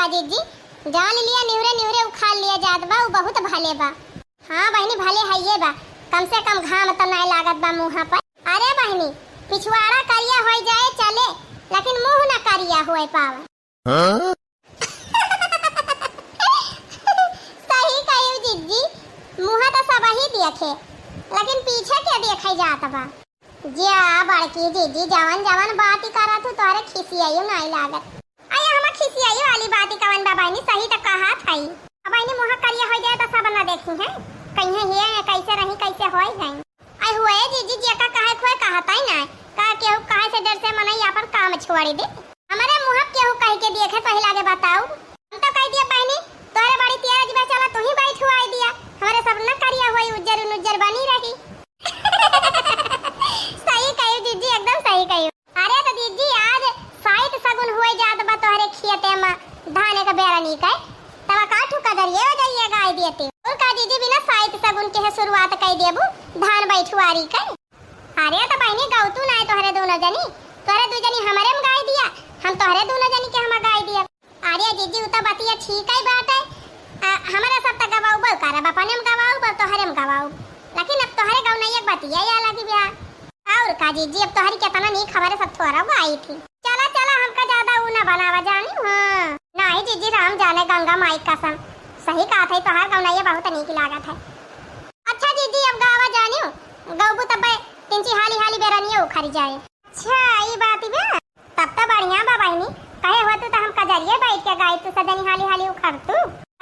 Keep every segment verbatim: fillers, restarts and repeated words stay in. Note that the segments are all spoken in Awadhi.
जीजी, जान लिया, निहुरे निहुरे उखाड़ लिया जात बा, उ बहुत भले बा। हाँ बहिनी, भले हइये बा, कम से कम घाम त नाय लागत बा मुँह पर। अरे बहिनी, पिछवाड़ा करिया होइ जाए चले, लेकिन मुँह ना करिया होइ पावे। हाँ? सही कहियो जीजी, मुँह त सबही देखे, लेकिन पीछे के देखे जात बा। जा बड़की जीजी, जवन जवन बाती करत हू, तोहरे खिसियाइयो नाई लागत। अरे, हम खिसियाइयो वाली बाती कवन बा बहिनी, सही त कहत हई। अब बहिनी, मुँह करिया होइ जाए त सब ना देखी हैं, कहिए हिये कैसे रही, कैसे होई है। अरे हुए जीजी, जेका कहे खोए कहत ही ना, का केहू कहे से डर से मनई आपन काम छोड़ दे? हमरे मुँह केहू कह के देखे पहले आगे बताऊ। हम तो कह दिया बहिनी, तोहरे बड़ी तेरा जीवा, चला तू ही बैठवाई दिया, हमरे सब न करिया होई, उज्जर नुज्जर बनी रही। सही कही जीजी, एकदम सही कही। अरे तो जीजी, आज साइत सगुन हुए जात बा तोहरे खेते में धान के बेरनी के, तब का ठुका दरिये हो जाइए गाय देते। और का जीजी, बिना साइत सगुन के है शुरुआत कह देबू धान बैठवारी के? अरे तो बहिनी, गौतू नाय तोहरे दोनों जनी, तोहरे दू जनी हमरे में गाय दिया, हम तोहरे दोनों जनी के हम गाय दिया। अरे जीजी, उ तो बतिया ठीक ही बात है। आ, हमरा सब त गवाउबो करब, अपने में गवाउब, तोहरे में गवाउब। लेकिन अब तोहरे गौनैया के बतिया या लगी ब्याह। और का जीजी, अब तोहरी केतना नीक खबर है, सब थोड़ा वो आई थी। चला, चला, हमका ज्यादा ऊ ना बनावा जानी। हाँ। नहीं जीजी, राम जाने गंगा माई कसम। सही कहा था, तोहार गौनैया बहुत नीक लागत है। अच्छा जीजी, अब गावा जानी, गौबू तब तिनची हाली हाली बेरनिया उखरी जाए। अच्छा, ई बात बा। तब तो बढ़िया बा बहिनी, कहे होतू तो हम कजरिए बैठ के गाई, तू सजनी हाली हाली उखर तू।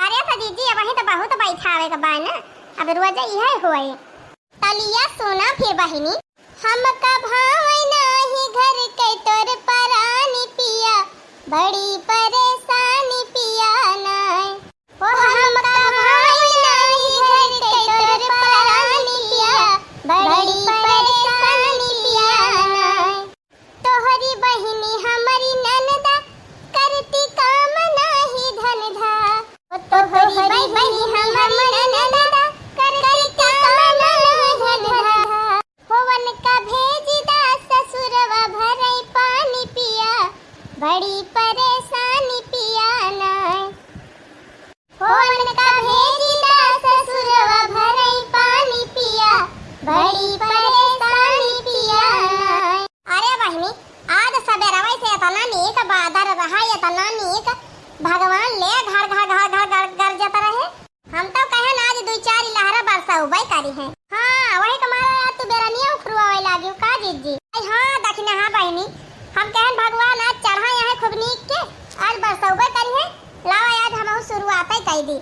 अरे तो जीजी, अब वही तो बहुत बैठावे के बा ना, अब रोज इहे होए। तलिया सुना फिर बहिनी। हमका भावे नाही घर के तोर परानी पिया, बड़ी परेशानी पिया नाय। ओ हमका भावे नाही घर के तोर परानी पिया, बड़ी परेशानी पिया नाय। तोहरी बहिनी हमरी ननदा, करती काम नाही धंधा। ओ तोहरी बहिनी हमरी ननदा, करती काम नाही धंधा। होवन का भेजी दा ससुरवा, भरई पानी पिया, बड़ी परेशानी पिया नाय। होवन का भेजी दा ससुरवा, भरई पानी पिया, बड़ी परेशानी पिया नाय। अरे बहिनी, आज सबेरवा से इतना नीक बादर रहा, इतना नीक, भगवान ले घर घर घर घर घर गरजत रहे। हम तो कहन आज दुई चार लहरा बरसउबे करी है। हाँ, वही के मारे आज तू बेरनिया उखरुआवे लागी का जीजी? आई हाँ, दखिना हाँ बहिनी, हम कहन भगवान आज चढ़ा यहाँ खूब नीक के, आज बरसउबे करी है। लावा आज हमहू शुरुआत ही कई दी।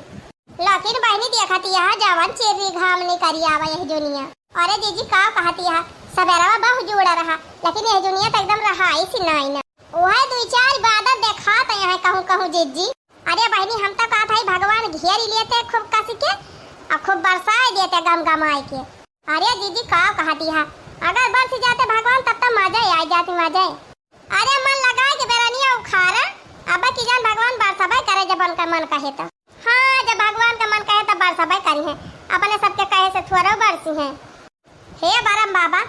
लेकिन बहिनी देखत यहाँ जवन चिर्री घाम निकरी आवा यह दुनिया। अरे जीजी का कहत यहाँ, सबेरवा बहु जोड़ा रहा, लेकिन यह दुनिया तो एकदम रहाई सी नाई ना। वह दुई चार बादर देखात यहाँ कहूँ कहूँ जीजी। अरे बहिनी, हम तो कहत हई भगवान घेरी लेते खूब कस के, और खूब बरसाए देते गम गमाए के। अरे जीजी का कहत यहाँ, अगर बरस जाते भगवान तब तो मजा ही आ जाती, मजा ही। अरे मन लगाए के बेरनिया उखारा, अब की जान भगवान बरसबे करे जब उनका मन कहे तो। हाँ, जब भगवान का मन कहे तब बरसबे करी है, अपने सबके कहे से थोड़ा बरसी है। हे बरम बाबा,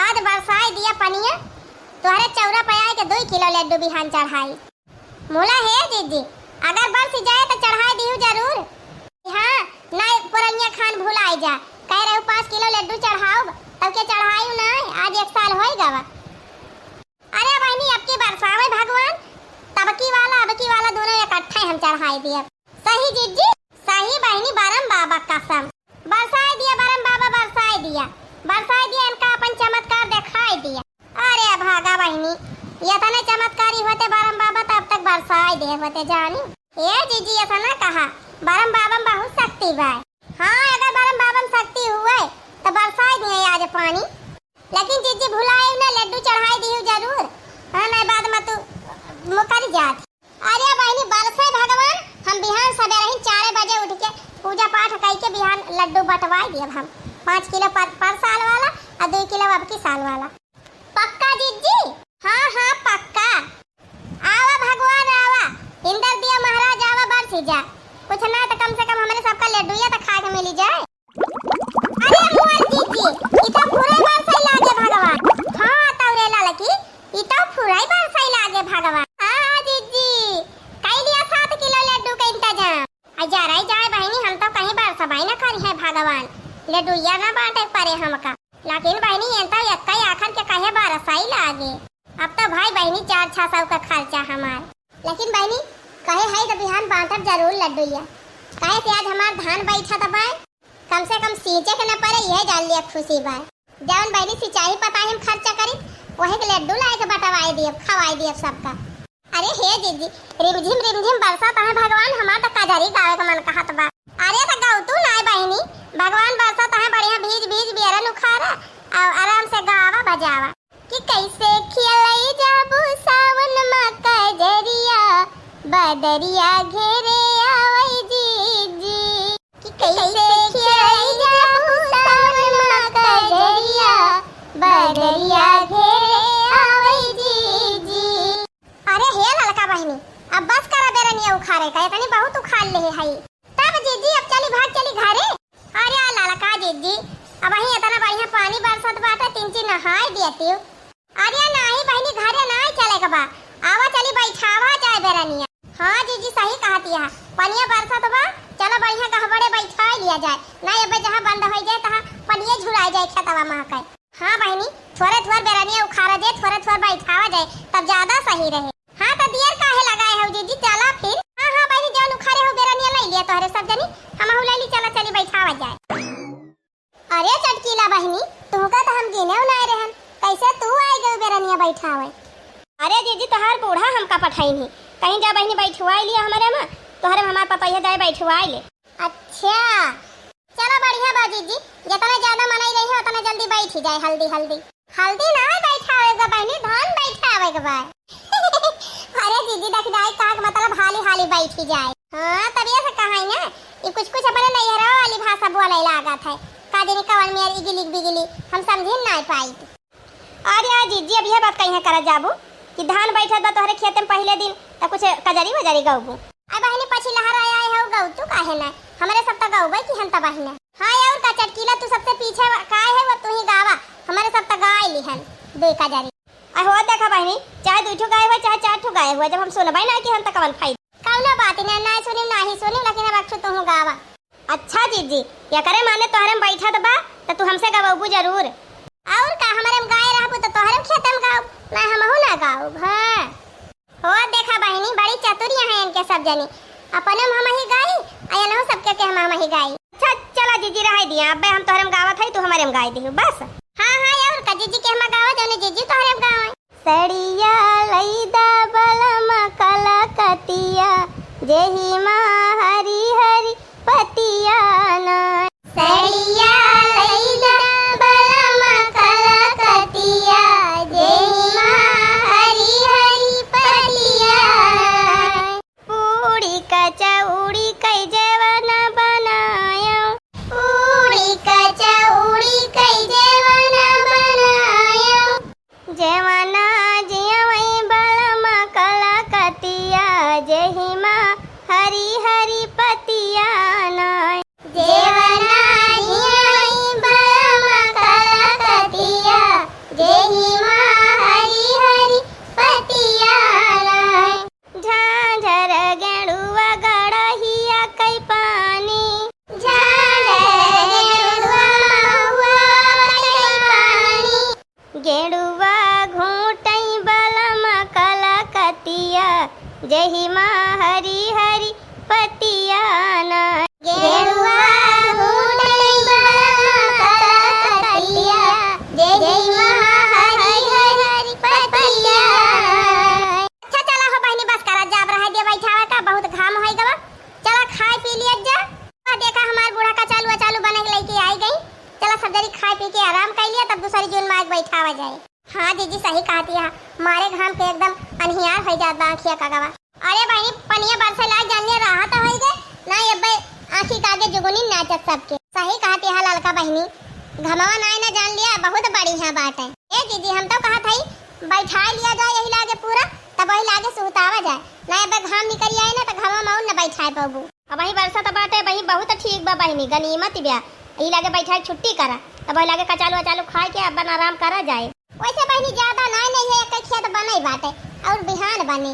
आज बरसाए दिया पनिया, तोहरे चौरा पे आए के दुई किलो लड्डू बिहान चढ़ाई। मुला हे जीजी, अगर बरस जाए तो चढ़ाए दिहू जरूर। हाँ, नहीं पुरनिया खान भुलाई जा, कह रहे पाँच किलो लड्डू चढ़ाओ, तब के चढ़ाई ना, आज एक साल होई गवा। अरे बहिनी, अब की बरसावे भगवान, तब की वाला, अब की वाला दोनों इकट्ठे हम चढ़ाई दिया। सही जीजी, सही बहिनी, बरम बाबा कसम। बरसाए दिया बरम बाबा, बरसाए दिया, बरसाए दिया, इनका अपन चमत्कार दिखाई दिया। अरे भागा बहिनी, ये तने चमत्कारी होते बरम बाबा, तब तक बरसाए दे होते जानी। ए जीजी, ऐसा ना कहा, बरम बाबा में बहुत शक्ति बा। हाँ, अगर बरम बाबा में शक्ति हुए, तो बरसाए दिए आज पानी। लेकिन जीजी भुलाए ना, लड्डू चढ़ाई दियो जरूर। हाँ, नहीं बाद में तू मुकर जात। अरे बहिनी, बरसे भगवान, हम बिहान सबेरे ही चार बजे उठ के पूजा पाठ कई के बिहान लड्डू बंटवाई दियब हम। पाँच किलो पर, पर साल वाला और दो किलो अब की साल वाला। पक्का जीजी? हाँ, हाँ, पक्का। आवा भगवान आवा, इंदर दिया महाराज आवा, बरसी जा। कुछ ना तो कम से कम हमरे सबका लड्डूया तो खाए के मिली जाए। अरे मोर जीजी, ई तो फुरई बरसई लागे भगवान। हाँ, तौरे ललकी, ई तो फुरई बरसई लागे भगवान। हाँ जीजी, कई लिया सात किलो काहे ना करिहैं भगवान, लड्डुइया ना बाँटे परे हमका। लेकिन बहिनी, एन त एक्कै आखर के कहे बरसै लागे। अब त भाई बहिनी चार छह सौ का खर्चा हमार। लेकिन बहिनी, कहे है त बिहान बाँटब जरूर लड्डुइया। काहे से आज हमार धान बैठत बाय, कम से कम सींचे के न परे, इहे जान लिया खुशी बाय। जौन बहिनी सिंचाई पताई में खर्चा करी, वही के लड्डू लाए के बँटवाए दियब, खवाए दियब सबका। अरे हे जिज्जी, रिमझिम रिमझिम बरसत है भगवान, हमार त कजरी गावे के मन कहत बा। अरे त गौ तू नाय बहिनी, भगवान बरसत है बढ़िया, भीज भीज बियरन उखारा, अउ आराम से गावा बजावा। कि कैसे खियलई जाबू सावन मा कजरिया, बदरिया घेरे आवै जिज्जी। कि कैसे खियलई जाबू सावन मा कजरिया, बदरिया घेरे आवै जिज्जी। अरे हे ललका बहिनी, अब बस करा बेरनिया उखारे का, इतनी बहुत उखार लेहे हई। तब जिज्जी अब चली, भाग चली घरे। अरे ललका जिज्जी, अबहीं इतना बढ़िया पानी बरसत बाटे, तिनची नहाए देतिउ। अरे नाही बहिनी, घरे नाही चले के बा, आवा चली बैठावा जाए बेरनिया। हाँ जिज्जी सही कहतिया, पनिया बरसत बा, चला बढ़िया गहबड़े बैठाए लिया जाए, ना अबे जहाँ बंद होइ जाए तहाँ पनिये झुराए जाए खेतवा महके। हाँ बहिनी, थोरे थोर बेरनिया उखारा जाए, थोरे थोर बैठावा जाए, तब ज्यादा सही रहे। हाँ, त दियर काहे लगाए हऊ जिज्जी, चला फिर। हाँ, हाँ बहिनी, जौन उखारे हऊ बेरनिया लइ लिया तोहरे सब जनी, हमहू लइ ली, चला चली बैठावा जाए। अरे चटकीला बहिनी, तुहका त हम गिने नाय रहन, कैसे तू आइ गऊ बेरनिया बैठावे? अरे जिज्जी, तोहार बूढ़ा हमका पठाइन ही, कहिन जा बहिनी बैठवाइ लिया हमरे मा, तोहरे मा हमार पतोहिया जाए बैठवाइ ले। अच्छा, चला बढ़िया बा जिज्जी, जितना ज्यादा मनई रही है उतना जल्दी बैठी जाए। हल्दी हल्दी हल्दी ना बैठावे के बा बहिनी, धान बैठावे के बा। अरे जिज्जी, दखिनाई कहा के मतलब हाली हाली बैठी जाए। हाँ, तब ये से कहा है ना, ये कुछ कुछ अपने नैहरा वाली भाषा बोले लागत है। का दिन कवन मेर इगिली बिगिली, हम समझिन ना पाई। अरे आ जिज्जी, अब यह बात कहीं करा जाबू कि धान बैठत बा तोहरे खेते में पहिले दिन, त कुछ कजरी वजरी गौबू। अब बहिनी पछिलहर आए हो गौ, तू काहे ना? हमरे सब त गौबे की हम त बहिना। हाँ और का चटकीला, तू सबसे पीछे काहे है, वो तू ही गावा, हमरे सब त गाए लिहन दुई कजरी। आ हो देखा बहिनी, चाहे दुई ठो गाए हुआ, चाहे चार ठो गाए हुआ, जब हम सुनबे ना कि हम त कवन फायदा। कौनो बात ना, ना सुनी, ना ही सुनी, लेकिन अब अक्षु तू गावा। अच्छा जिज्जी, एकरे माने तोहरे में बैठत बा, त तू हमसे गवबू जरूर। और का, हमरे में गाए रहबू त तोहरे में खेते में गाउब, ना हमहू ना गाउब। हाँ। हो देखा बहिनी, बड़ी चतुरिया है इनके सब जनी। अपने में हमही गाई, आ एनहू सबके के हम हमही गाई। अच्छा, चला जिज्जी, रहे दिया, अबे हम तोहरे में गावत हई, तू हमरे में गाई दिहू, बस। हाँ, हाँ, और का जिज्जी के हम गावा, जौने जिज्जी तोहरे में गावे। सड़िया लइदा बलम कलकतिया, जेहिमा हरी हरी पतिया ना। सड़िया लइदा बलम कलकतिया, जेहिमा हरी हरी पतिया ना। पूड़ी कचौड़ी कई जेवन बनायो। पूड़ी कचौड़ी कई जेवन बनायो। जेवना जियवई बलम कलकतिया, जेहिमा हरी हरी पतिया ना। जेवना जियवई बलम कलकतिया, जेहिमा हरी हरी पतिया ना। झांझर गेड़ुआ गड़हिया कई पानी। झांझर गेड़ुआ महुआ कई पानी। गेड़ुआ घूटई बलम कलकतिया, जेहिमा हरी हरी पतिया ना। गेड़ुआ घूटई बलम कलकतिया, जेहिमा हरी हरी पतिया ना। अच्छा चला हो बहिनी, बस करा, जाब रहे दे बैठावे का, बहुत घाम होई गवा। चला खाए पी लिया जा। आ देखा हमार बूढ़ा कचालू अचालू बने के लेके आई गई। चला सब जनी खाए पी के आराम कर लिया, तब दूसरी जून में आके बैठावा जाए। हाँ जीजी सही कहती है, मारे घाम के एकदम अनहियार हो जात बा आँखिया का गवा। अरे बहिनी पनिया बरसे लाग जानिए राहत होई गए ना, ये बे आँखी का आगे जुगुनी नाचत सबके। सही कहती है ललका बहिनी, घमवा नाय ना जान लिया, बहुत बढ़िया बात है। ए जीजी हम तो कहत हई बैठाए लिया जाए यही लागे पूरा, तब वही लागे सुहतावा जाए, ना ये बे घाम निकल आए ना तो घमवा में और न बैठाए पाबू। अब वही बरसा तो बाटे, वही बहुत ठीक बा बहिनी, गनीमत बा, यही लागे बैठाए छुट्टी करा, तब वही लागे कचालू अचालू खाए के अपन आराम करा जाए। वैसे बहिनी ज्यादा नाय नहीं है, एक खेत बने बाटे और बिहान बने।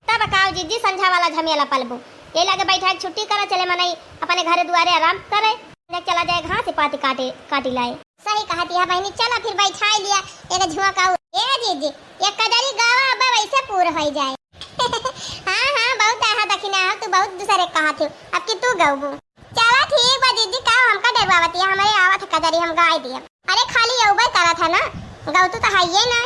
तब काव जीजी संझा वाला झमेला पलबू, ले लागे बैठा, छुट्टी करा, चले मनई अपने घरे दुआरे आराम करे। देख चला जाए घास पाती काटे, काटी लाए। सही कहत है बहिनी, चला फिर बैठाई लिया एक झुआ का। ए जीजी, एक कजरी गावा अब वैसे पूर होई जाए। हाँ हाँ, बहुत आहा दखिना हो तू, बहुत दूसरे कहत हो, अब कि तू गौबू। चला ठीक बा जीजी, का हमका डरवावती है, हमरे आवत है कजरी, हम गाय दिए। अरे खाली यौबे करत है ना, गौतू तो है ये ना।